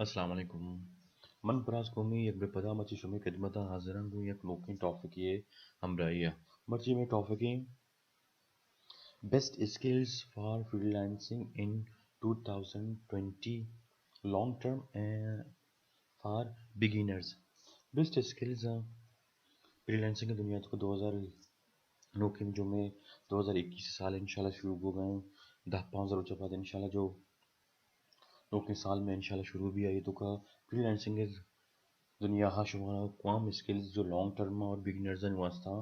السلام علیکم۔ من فراز قومی یک بے پدا مرچی شمے خدمت ءَ حاضر آں گوں یک نوکیں ٹاپکے ءِ ہمراہی ءَ۔ مرچی مئے ٹاپک ایں Best Skills for Freelancing in two thousand twenty, Long Term for Beginners۔ Best skills آں فری لانسنگ ءِ دنیا ءِ توکا دو ہزار، نوکیں جو مئے دو ہزار اکیس سال انشاءاللہ شروع بوگ ءَ ایں، دہ پانزدہ روچ ءَ بعد انشاءاللہ جو نوکیں سال مئے انشاءاللہ شروع بی، آئی ءِ توکا فری لانسنگ ءِ دنیا ءَ شمارا کوام اسکلز جو لانگ ٹرم اور بگنرز آنی واسطہ،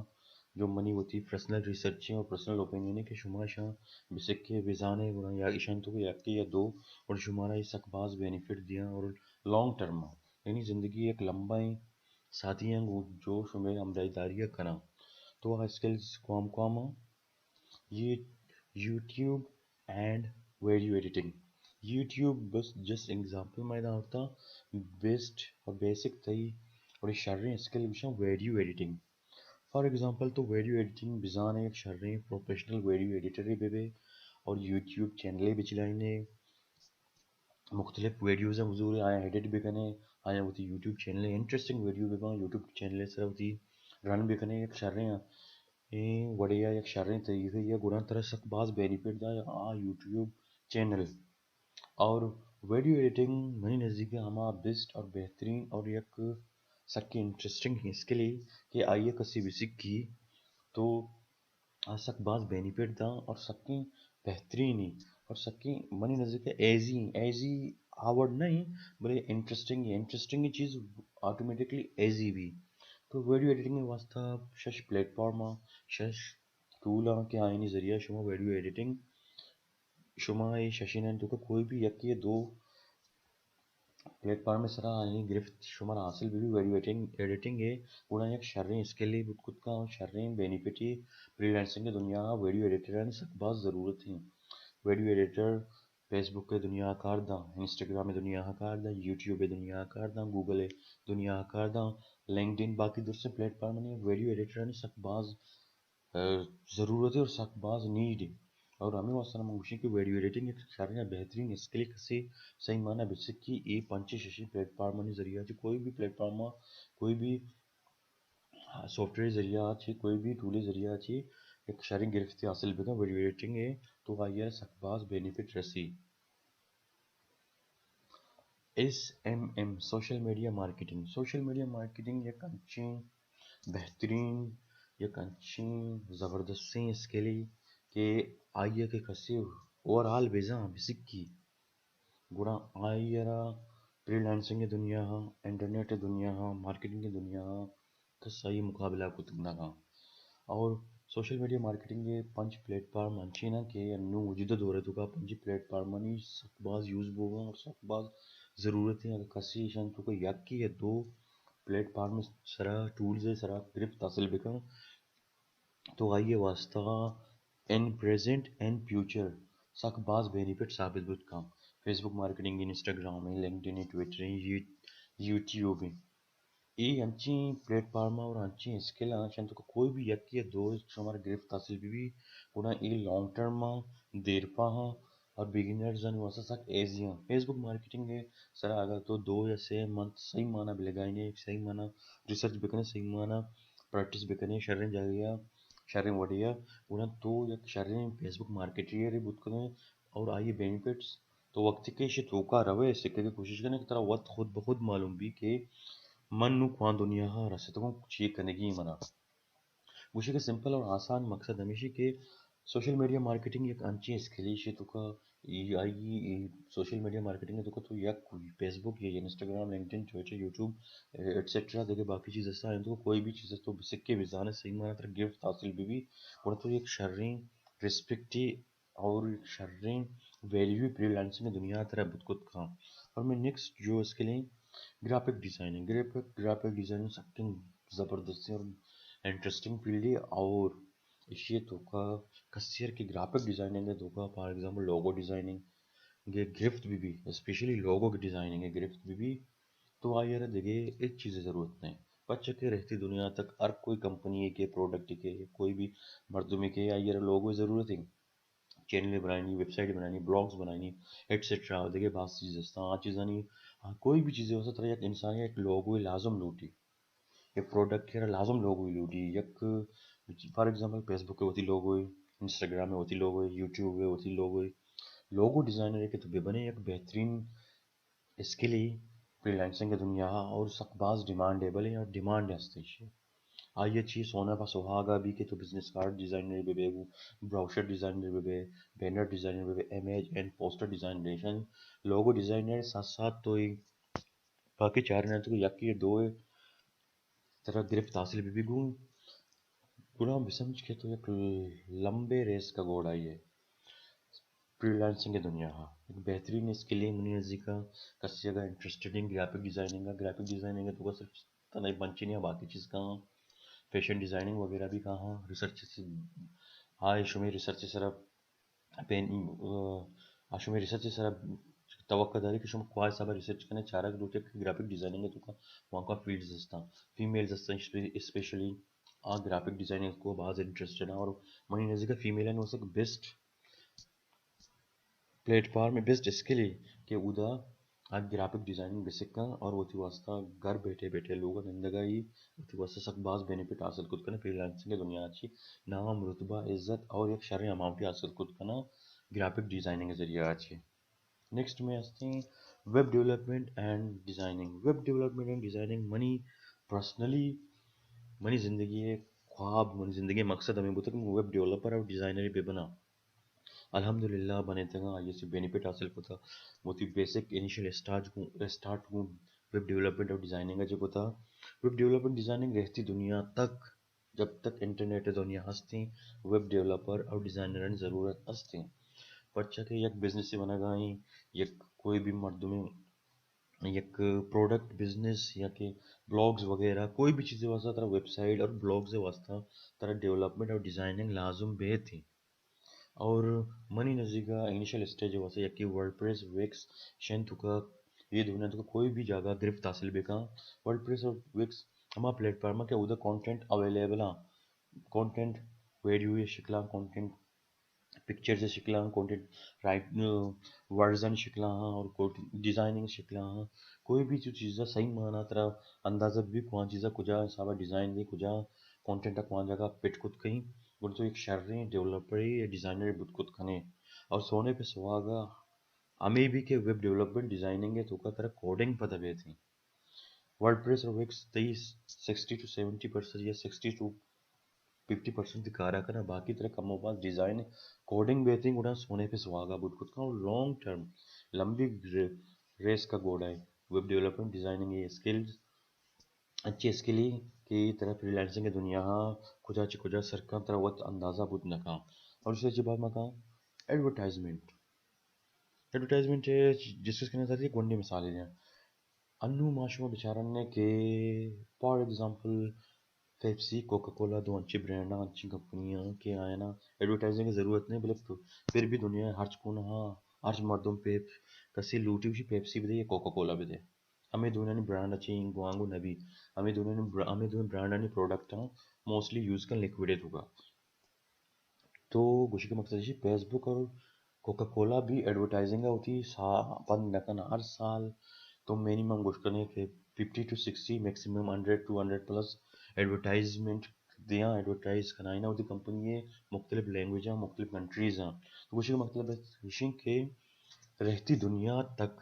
جو منی وتی پرسنل ریسرچ ایں اور پرسنل اوپینین ایں کہ شما اشاں بسکے بزانے گڑا یا اشاں توکا یکے یا دو، اور شمارا اے سک باز بینیفٹ دیاں اور لانگ ٹرم ءَ، یعنی زندگی یک لمبا ایں ساتھی آں گوں جو شمئے ہمراہی داری ءَ کناں۔ تو آ اسکلز کوام کوام آں؟ YouTube and video editing. YouTube بس جسٹ ایگزامپل ما ادا آورتا، بیسٹ اور بیسک تئی اور شریں اسکل گوشاں ویڈیو ایڈیٹنگ۔ فار ایگزامپل تو ویڈیو ایڈیٹنگ بزانے، یک شریں پروفیشنل ویڈیو ایڈیٹرے بہ بے اور یوٹیوب چینلے بچلائینے، مختلف ویڈیوز ءَ بزورے، آیاں ایڈٹ بکنے، آیاں وتی یوٹیوب چینل ءَ انٹرسٹنگ ویڈیو بباں، یوٹیوب چینل ءِ سرا وتی رن بکنے، یک شریں ایں وڑے ءَ یک شریں طریقے ءَ گڑا ترا سک باز بینیفٹ داں آ یوٹیوب چینل۔ اور ویڈیو ایڈیٹنگ منی نزدیک ءَ ہما بیسٹ اور بہترین اور یک سکیں انٹرسٹنگ اسکلے کہ آئی ءَ کسے بسکی تو آ سک باز بینیفٹ داں اور سکیں بہترین ایں اور سکیں منی نزدیک ءَ ایزی ایں۔ ایزی آ وڑ نہ ایں، بلے انٹرسٹنگ ایں۔ انٹرسٹنگ چیز آٹومیٹکلی ایزی بی۔ تو ویڈیو ایڈیٹنگ ءِ واسطہ شش پلیٹ فارم آں، شش ٹول آں کہ آیانی ذریعہ شما ویڈیو ایڈیٹنگ، شما اے ششینانی توکا کوئی بھی یکے یا دو پلیٹ فارم ءِ سرا آیانی گرفت شمارا حاصل بہ بی۔ ویڈیو ایڈیٹنگ، ایڈیٹنگ ءِ گڑا یک شریں اسکلے بوت کت کن، شریں بینیفٹے۔ فری لانسنگ ءِ دنیا ءَ ویڈیو ایڈیٹرانی سک باز ضرورت ایں۔ ویڈیو ایڈیٹر فیس بک ءِ دنیا ءَ کار داں، انسٹاگرام ءِ دنیا ءَ کار داں، یوٹیوب ءِ دنیا ءَ کار داں، گوگل ءِ دنیا ءَ کار داں، لنکڈ ان، باقی درستیں پلیٹ فارمانی ویڈیو ایڈیٹرانی سک باز ضرورت ایں اور سک باز نیڈ ایں۔ اور ہمے واسطہ من گوشیں کہ ویڈیو ایڈیٹنگ یک شریں بہترین اسکلے، کسے صحیح معنی بسکی اے پنچیں ششیں پلیٹ فارمانی ذریعہ چہ، کوئی بھی پلیٹ فارم ءَ، کوئی بھی سافٹ ویئر ذریعہ چہ، کوئی بھی ٹولے ذریعہ چہ یک شریں گرفتے حاصل بکن ویڈیو ایڈیٹنگ ءِ، تو آئی ءَ سک باز بینیفٹ رسی۔ S M M, social media marketing. Social media marketing یک انچیں بہترین، یک انچیں زبردستیں اسکلے کہ آئی ءَ کہ کسے اوور آل بزاں بسکی، گڑا آئی ءَ را فری لانسنگ ءِ دنیا ءَ، انٹرنیٹ ءِ دنیا ءَ، مارکیٹنگ ءِ دنیا ءَ کس آئی ءِ مقابلہ کت نہ کن۔ اور سوشل میڈیا مارکیٹنگ ءِ پنچ پلیٹ فارم انچیں اں کہ انوں موجودہ دور ءِ توکا پنچیں پلیٹ فارمانی سک باز یوز بوگ ءَ اور سک باز ضرورت ایں۔ اگر کسے ایشانی توکا یکے یا دو پلیٹ فارم ءِ سرا، ٹولز ءِ سرا گرفت حاصل بکن تو آئی ءِ واسطہ ان پریزنٹ اینڈ فیوچر سک باز بینیفٹ ثابت بوت کن۔ Facebook marketing, Instagram, LinkedIn, Twitter, یو-، یوٹیوب، اے انچیں پلیٹ فارم اور انچیں اسکل آں، اشانی توکا کوئی بھی یکے یا دو شمارا گرفت حاصل بہ بی، گڑا اے لانگ ٹرم آں، دیرپا آں اور بگنرز آنی واسطہ سک ایزی آں۔ فیس بک مارکیٹنگ ءِ سرا اگر تو دو یا سے منتھ صحیح معنی بہ لگائینے، صحیح معنی ریسرچ بکنے، صحیح معنی پریکٹس بکنے، شریں جاگہے ءَ، شریں وڑے ءَ، گڑا تو یک شریں فیس بک مارکیٹرے بوت کنے اور آئی ءِ بینیفٹس تو وقتی کہ ایشی توکا روئے، سکگ ءِ کوشش کنے کہ ترا وت خود بخود معلوم بی کہ من نوں کواں دنیا ءَ رستگوں، چے کنگی منا۔ گوشے کہ سمپل اور آسان مقصد ہمیشی کہ سوشل میڈیا مارکیٹنگ یک انچیں اسکلے، ایشی توکا ای آئی ای سوشل میڈیا مارکیٹنگ ءِ توکا تو یک فیس بک یا Instagram, LinkedIn, Twitter, YouTube, et cetera, دگہ باقی چیز ہستا، آیاں توکا کوئی بھی چیز تو بسکے بزانے، صحیح معنی ترا گرفت حاصل بہ بی، گڑا تو یک شریں ریسپیکٹے اور یک شریں ویلیو فری لانسنگ ءِ دنیا ءَ ترا بوت کت کن۔ اور مئے نیکسٹ جو اسکل ایں graphic designing. Graphic, graphic designing سکیں زبردستیں اور انٹرسٹنگ فیلڈے اور ایشی ءِ توکا کسے ءَ کہ گرافک ڈیزائننگ ءِ توکا، فار ایگزامپل لوگو ڈیزائننگ ءِ گرفت بہ بی، اسپیشلی لوگو ڈیزائننگ ءِ گرفت بہ بی، تو آئی ءَ را دگہ ہچ چیز ءِ ضرورت نہ ایں۔ پرچا کہ رہتی دنیا تک ہر کوئی کمپنی ءِ کہ پروڈکٹ ءِ کہ کوئی بھی مردمے کہ آئی ءَ را لوگو ءِ ضرورت ایں۔ چینل بنائینی، ویب سائٹ بنائینی، بلاگز بنائینی، ایٹسیٹرا، دگہ باز چیز ہستاں۔ آ چیزانی ہاں، کوئی بھی چیزے واسطہ ترا یک انسان یا یک لوگو لازم لوٹی، یک پروڈکٹ کے لازم لوگو لوٹی، یک، فار ایگزامپل، فیس بک وتی لوگو، انسٹاگرام وتی لوگو، یوٹیوب وتی لوگو۔ لوگو ڈیزائنر کہ تو بہ بنے یک بہترین اسکل ہی فری لانسنگ دنیا اور سک باز ڈیمانڈیبل ہے اور ڈیمانڈ ہستے۔ آئی چی سونا پہ سہاگا بھی کہ تو بزنس کارڈ ڈیزائنر بہ بے، بروشر ڈیزائنر بہ بے، بینر ڈیزائنر بہ بے، امیج اینڈ پوسٹر ڈیزائنریشن، لوگو ڈیزائنر ساتھ ساتھ تو ہی باقی چار نہ تو یکی دو ترا گرفت حاصل بہ بی گوں۔ گڑا بسمجھ کہ تو یک لمبے ریس کا گھوڑا ہی ہے۔ فری لانسنگ دنیا ہا یک بہترین اسکل ہے منی نزدیکا۔ کسی اگر انٹرسٹڈ ہیں گرافک ڈیزائننگ، گرافک ڈیزائننگ تو صرف تنہائی بنچی نہیں، باقی چیز کا، فیشن ڈیزائننگ وغیرہ بھی کہاں ریسرچ سے، ہاں، شمی ریسرچ سرا پین، آ، شمی ریسرچ سرا توقع داری کہ شما کوئی حساب ریسرچ کرنے چارک دوتے کہ گرافک ڈیزائننگ تو کا وہاں کا فیلڈز ہستا، فیمیلز ہستا، اسپیشلی آ گرافک ڈیزائننگ کو باز انٹرسٹڈ ہیں اور منی نزدیک فیمیل ہیں، وہ سک best plate form, best skill ہے کہ اودا آ گرافک ڈیزائننگ بہ سکاں اور وتی واسطہ گھر بیٹھے بیٹھے لوگ نندگا ہی وتی واسطہ سک باز بینیفٹ حاصل کت کنا۔ فری لانسنگ دنیا چی نام، رتبہ، عزت اور یک شریں اماؤنٹ حاصل کت کنا گرافک ڈیزائننگ ذریعہ چی۔ نیکسٹ میں ہستے ہیں web development and designing. Web development and designing منی پرسنلی، منی زندگی خواب، منی زندگی مقصد ہمیں بوتا کہ ویب ڈیولپر اور ڈیزائنر بہ بنا۔ الحمدللہ بنے تگا، آئی سے بینیفٹ حاصل کتا۔ وتی بیسک انیشل اسٹارٹ کو، اسٹارٹ کو ویب ڈیولپمنٹ اور ڈیزائننگ چے کتا۔ ویب ڈیولپمنٹ ڈیزائننگ رہتی دنیا تک، جب تک انٹرنیٹ دنیا ہستیں، ویب ڈیولپر اور ڈیزائنر ضرورت ہستیں۔ پرچہ کہ یک بزنس بنگا ہیں، یک کوئی بھی مردم یک پروڈکٹ بزنس یا کہ بلاگز وغیرہ کوئی بھی چیز واسطہ ترا ویب سائٹ اور بلاگز واسطہ ترا ڈیولپمنٹ اور ڈیزائننگ لازم بیت ہیں۔ اور منی نزدیکا انیشل اسٹیج واسطہ یکی ورڈ پریس، ویکس، شن تو کا یہ دنیا تو کوئی بھی جگہ گرفت حاصل بکا۔ ورڈ پریس اور ویکس ہما پلیٹ فارم کہ اودا کانٹینٹ اویلیبل ہاں، کانٹینٹ ویڈیو یا شکلاں، کانٹینٹ پکچرز شکلاں، کانٹینٹ رائٹ، ورڈز شکلاں ہاں اور ڈیزائننگ شکلاں ہاں۔ کوئی بھی تو چیزا صحیح مانا ترا اندازہ بھی کون چیزا کجا حسابا ڈیزائن دی، کجا کانٹینٹ کون جگہ فٹ کت کہیں، گڑا تو ایک شریں ڈیولپر یا ڈیزائنر بوت کت کنے۔ اور سونے پہ سواگا ہمیں بھی کہ ویب ڈیولپمنٹ ڈیزائننگ ہے تو کا ترا کوڈنگ پتہ بیت ہیں۔ ورڈ پریس اور ویکس تئی سکسٹی ٹو سیونٹی پرسینٹ یا sixty two fifty percent the کارا کنا، باقی ترا کم و باز ڈیزائن کوڈنگ بیت ہیں، گڑا سونے پہ سواگا بوت کت کن اور لانگ ٹرم، لمبی ریس کا گھوڑا ہے۔ ویب ڈیولپمنٹ ڈیزائننگ یہ اسکلز اچھی اسکل ہی کہ ترا فری لانسنگ دنیا ہاں کجا چی کجا سرکاں ترا وت اندازہ بوت نہ کاں۔ اور اس سے بات مکاں ایڈورٹائزمنٹ۔ ایڈورٹائزمنٹ ڈسکس کرنا چاہتی ہے، گونڈی مثال ہے۔ انو ما شما بچارن نے کہ for example Pepsi, Coca Cola, دو انچیں برانڈاں، انچیں کمپنیاں کہ آیانا ایڈورٹائزنگ ضرورت نہیں، بلے پھر بھی دنیا ہرچ کونا ہاں، ہرچ مردم پیپ کسی لوٹی اسی پیپسی بدے یا کوکا کولا بدے۔ ہمیں دونانی برانڈ اچیں گوانگو نبی، ہمیں دونانی بر-، ہمیں دونانی برانڈانی پروڈکٹ ہاں موسٹلی یوز کن لکوڈے تو کا۔ تو گوشی کا مقصد ہے فیس بک اور کوکا کولا بھی ایڈورٹائزنگ ہوتی سا بند نہ کن ہر سال۔ تو منیمم گوش کنے کہ fifty two sixty, maximum hundred two hundred plus advertisement دیاں، ایڈورٹائز کنائینا ہوتی کمپنی ہے مختلف لینگویج ہیں، مختلف کنٹریز ہیں۔ تو گوشی کا مطلب ہے کہ رہتی دنیا تک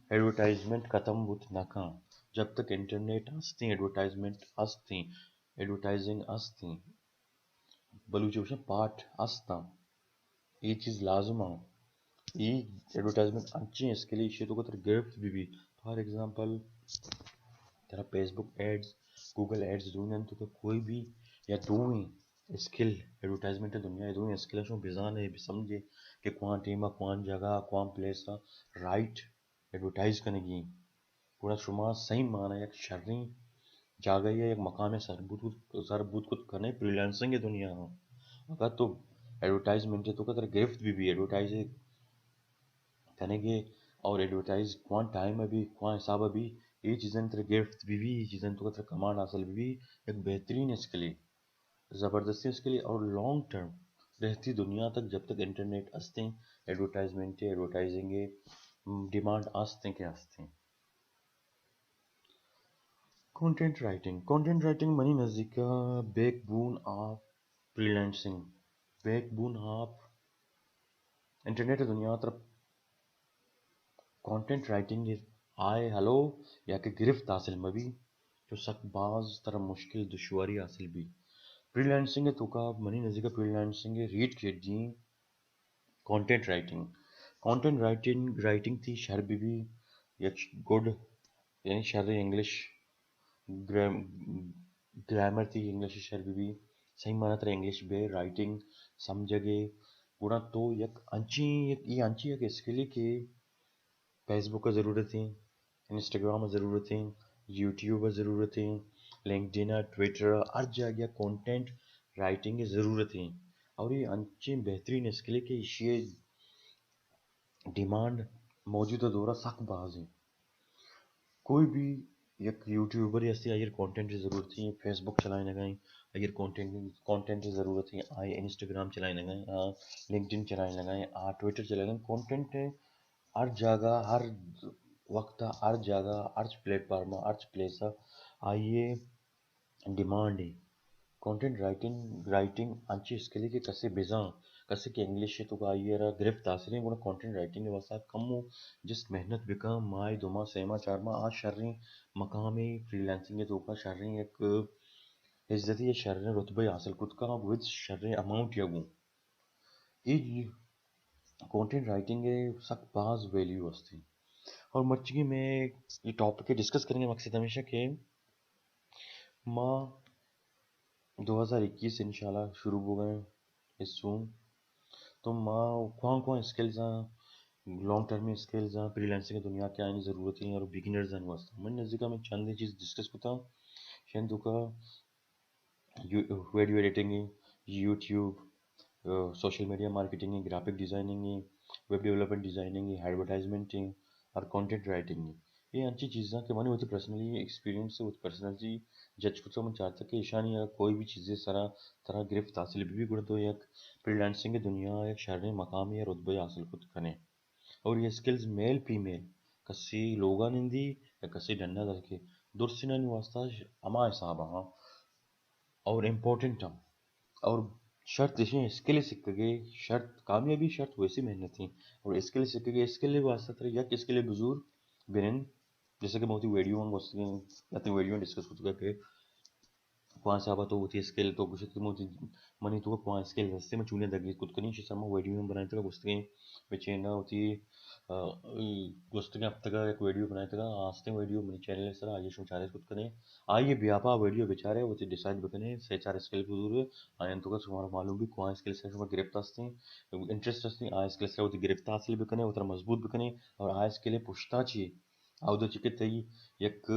ایڈورٹائزمنٹ ختم بوت نہ کن۔ جب تک انٹرنیٹ ہستیں، ایڈورٹائزمنٹ ہستیں، ایڈورٹائزنگ ہستیں، بلوچی گوشن پاٹ ہستاں۔ اے چیز لازم آں۔ اے ایڈورٹائزمنٹ انچیں اسکلے ایشی تو ترا گرفت بہ بی۔ فار ایگزامپل، ترا فیس بک ایڈز، گوگل ایڈز دونن تو کہ کوئی بھی یا دوئیں اسکل ایڈورٹائزمنٹ دنیا دوئیں اسکل شما بزانے، بسمجھے کہ کوان ٹیما، کوان جگہ، کوان پلیس رائٹ ایڈورٹائز کنگی۔ گڑا شما صحیح معنی یک شریں جاگہ یا یک مقام سر بوت، سر بوت کت کنے فری لانسنگ دنیا ہاں۔ اگر تو ایڈورٹائزمنٹ تو قدر گرفت بہ بی، ایڈورٹائز کنگے اور ایڈورٹائز کوان ٹائم بھی، کوان حساب بھی، یہ چیزیں تر گرفت بہ بی، یہ چیزیں تو قدر کمانڈ حاصل بہ بی، یک بہترین اسکلے۔ زبردستیں اسکلے اور لانگ ٹرم رہتی دنیا تک جب تک انٹرنیٹ ہستیں، ایڈورٹائزمنٹ، ایڈورٹائزنگ ڈیمانڈ ہستیں کہ ہستیں۔ کانٹینٹ رائٹنگ، کانٹینٹ رائٹنگ منی نزیکا back bone of free lancing, back bone of internet دنیا تر کانٹینٹ رائٹنگ آئے ہلو یا کہ گرفت حاصل مبی، تو سک باز تر مشکل دشواری حاصل بی۔ فری لانسنگ توکا منی نزیکا فری لانسنگ ریٹ کیٹ دی content writing. Content writing, writing تھی شر بی بی یک گڈ، یعنی شر انگلش گرام-، گرامر تھی انگلش شر بی بی، صحیح معنی تر انگلش بے رائٹنگ سمجھگے، گڑا تو یک انچی، یک، ای انچی یک اسکلے کہ فیس بک ء ضرورت ہیں، انسٹاگرام ء ضرورت ہیں، یوٹیوب ء ضرورت ہیں، لنکڈین ء، ٹویٹر ء، ہر جاگہ کانٹینٹ رائٹنگ ء ضرورت ہیں۔ اور یہ انچیں بہترین اسکلے کہ ایشی ڈیمانڈ موجودہ دور ء سک باز ہیں۔ کوئی بھی یک یوٹیوبر ہستی، آئیر کانٹینٹ ضرورت ہیں، فیس بک چلائیں لگائیں، آئیر کانٹینٹ، کانٹینٹ ضرورت ہیں، آئی انسٹاگرام چلائیں لگائیں، آ لنکڈین چلائیں لگائیں، آ ٹویٹر چلائیں لگائیں، کانٹینٹ ہر جاگہ، ہر وقت، ہر جاگہ، ہر پلیٹ فارم، ہر پلیس آئیے ڈیمانڈ ہے۔ کانٹینٹ رائٹنگ، رائٹنگ انچی اسکلے کہ کسے بزاں، کسے کہ انگلش ہے تو آئیے را گرفت حاصل ہیں، گڑا کانٹینٹ رائٹنگ کے واسطہ کم و جست محنت بکاں، ماہ، دو ماہ، سے ماہ، چار ماہ، آ شریں مقامی فری لانسنگ ہے تو کا شریں یک عزتی یا شریں رتبہ حاصل کت کا، ود شریں اماؤنٹ یا گوں۔ اے کانٹینٹ رائٹنگ ء سک باز ویلیو ہستی۔ اور مرچی میں یہ ٹاپک ڈسکس کریں گے، مقصد ہمیشہ کہ ما دو ہزار اکیس انشاءاللہ شروع ہو گئے اس سون۔ تو ما کواں کواں اسکلز ہیں، لانگ ٹرم اسکلز ہیں، فری لانسنگ دنیا کیا آنی ضرورت ہیں اور بگنرز ہیں واسطے۔ من نزدیک میں چند چیز ڈسکس کرتا ہوں۔ شاید دو کا یو-، ویڈیو ایڈیٹنگ ہے، یوٹیوب، آ، سوشل میڈیا مارکیٹنگ ہے، گرافک ڈیزائننگ ہے، ویب ڈیولپمنٹ ڈیزائننگ ہے، ایڈورٹائزمنٹ ہے اور کانٹینٹ رائٹنگ ہے۔ یہ انچی چیزاں کہ منی وتی پرسنلی ایکسپیرینس ہے، وتی پرسنلی جج کتا، من چاہتا کہ ایشانی یا کوئی بھی چیزیں سرا ترا گرفت حاصل بھی، بھی گڑا تو یک فری لانسنگ دنیا یک شریں مقامی یا رتبہ حاصل کت کنے۔ اور یہ اسکلز میل فیمیل کسی لوگا نندی یا کسی ڈنا در کے درسینانی واسطہ ہما حساب ہاں اور امپورٹنٹ ہاں۔ اور شرط ایشی ہیں، اسکل سکھگے شرط، کامیابی شرط ویسی محنت ہیں۔ اور اسکل سکھگے، اسکل واسطہ تر یک اسکل بزور بنن، جیسے کہ موتی ویڈیو ہم گوستگیں، یا تو ویڈیو ڈسکس کرتگا کہ کواں حسابا تو وتی اسکل تو گوشت کہ موتی منی تو کواں اسکل ہستے، من چونیں دگیر کت کنی، شی سما ویڈیو ہم بنائیں تگا گوستگیں، بچینڈا وتی، آ، گوستگیں ہفتگا یک ویڈیو بنائیں تگا، آستیں ویڈیو منی چینل سرا، آئیے شما چارج کت کنے۔ آئیے بیاپا ویڈیو بچارے، وتی ڈیسائیڈ بکنے، سے چار اسکل بزور، آیان تو شمارا معلوم بھی کواں اسکل سے شما گرفت ہستیں، انٹرسٹ ہستیں، آ اسکل سے وتی گرفت حاصل بکنے، وترا مضبوط بکنے، اور آ اسکل پشتا چی اودا چہ کہ تئی یک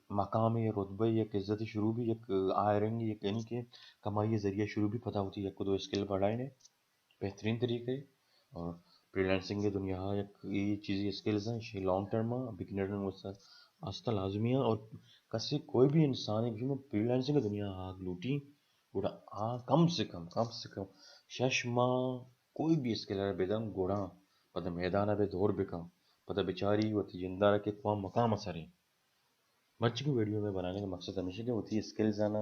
مقامے، رتبہ، یک عزتے شروع بی، یک آئرنگ، یک یعنی کہ کمائی ذریعہ شروع بی، پدا وتی یک دو اسکل بڑھائینے، بہترین طریقہ ہے۔ اور فری لانسنگ دنیا یک یہ چیزی اسکلز ہیں، یہ لانگ ٹرم ہے، بگنر واسطہ آستا لازمی ہے۔ اور کسی کوئی بھی انسان ہے کہ فری لانسنگ دنیا آگ لوٹی، گڑا آ کم سے کم، کم سے کم شش ماہ کوئی بھی اسکل ء بدن گڑا پدا میدان ء بہ دور بکن، پدا بچاری وتی جندارا کہ کواں مقام ء سریں۔ مرچی کی ویڈیو میں بنانے کا مقصد ہمیشہ کہ وتی اسکلز آنا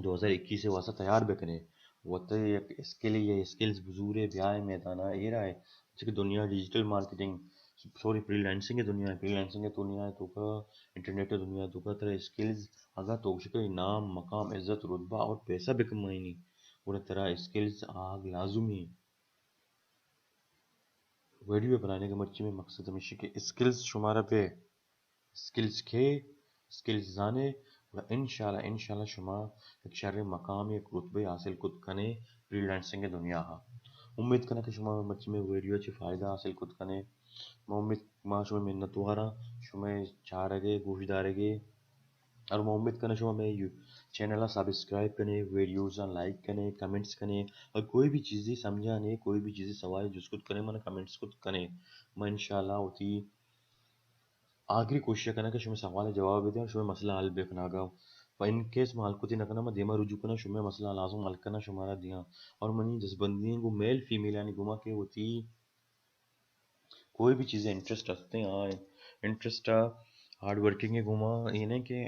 دو ہزار اکیس سے واسطہ تیار بکنے، وت یک اسکل یا اسکلز بزورے بیائے میدان ء ایر آئے، چونکہ دنیا digital marketing, sorry, free lancing دنیا ہے، فری لانسنگ دنیا ہے تو کا انٹرنیٹ دنیا ہے تو کا ترا اسکلز اگاں تو گوشے کہ نام، مقام، عزت، رتبہ اور پیسہ بہ کمائینی، گڑا ترا اسکلز آگ لازمی۔ ویڈیو بنانے کا مرچی میں مقصد ہمیشہ کہ اسکلز شمارا بے، اسکلز کے، اسکلز زانے، گڑا انشاءاللہ، انشاءاللہ شما یک شر مقام، یک رتبے حاصل کت کنے فری لانسنگ دنیا ہا۔ امید کنا کہ شما مرچی میں ویڈیو چی فائدہ حاصل کت کنے۔ ما امید، ما شما منتواراں، شما چارگے، گوش دارگے۔ اور ما امید کناں شما مئے یو-، چینل ء سبسکرائب کنے، ویڈیوز ء لائک کنے، کمنٹس کنے، اور کوئی بھی چیزی سمجھانے، کوئی بھی چیزی سوال جست کت کنے، من کمنٹس کت کنے۔ من انشاءاللہ وتی آخری کوشش کناں کہ شما سوال جواب بدیاں، شما مسئلہ حل بکناگا۔ و ان کیس ما حل کتی نکناں، ما دیما رجوع کناں، شما مسئلہ لازم حل کناں، شمارا دیاں۔ اور منی دستبندی گو میل فیمیلانی گوما کہ وتی کوئی بھی چیزے انٹرسٹ ہستیں، آ انٹرسٹ آ ہارڈ ورکنگ گوما، یہ نہیں کہ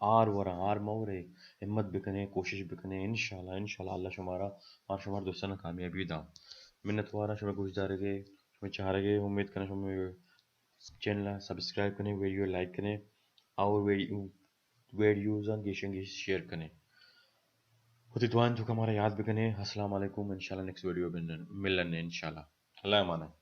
آر وراں، آر مہ ورے، ہمت بکنے، کوشش بکنے، انشاءاللہ، انشاءاللہ اللہ شمارا، آر شمار دوستانا کامیابی داں۔ منت واراں شمئے گوش دارگے، شمئے چارگے، امید کناں شمئے چینل ءَ سبسکرائب کنے، ویڈیو لائک کنے اور ویڈیو، ویڈیوزاں گیشیں گیش شیئر کنے۔ وتی دعائیں توکا مارا یاد بکنے۔ السلام علیکم، انشاءاللہ نیکسٹ ویڈیو ملن، ملن انشاءاللہ۔ اللہ امانت۔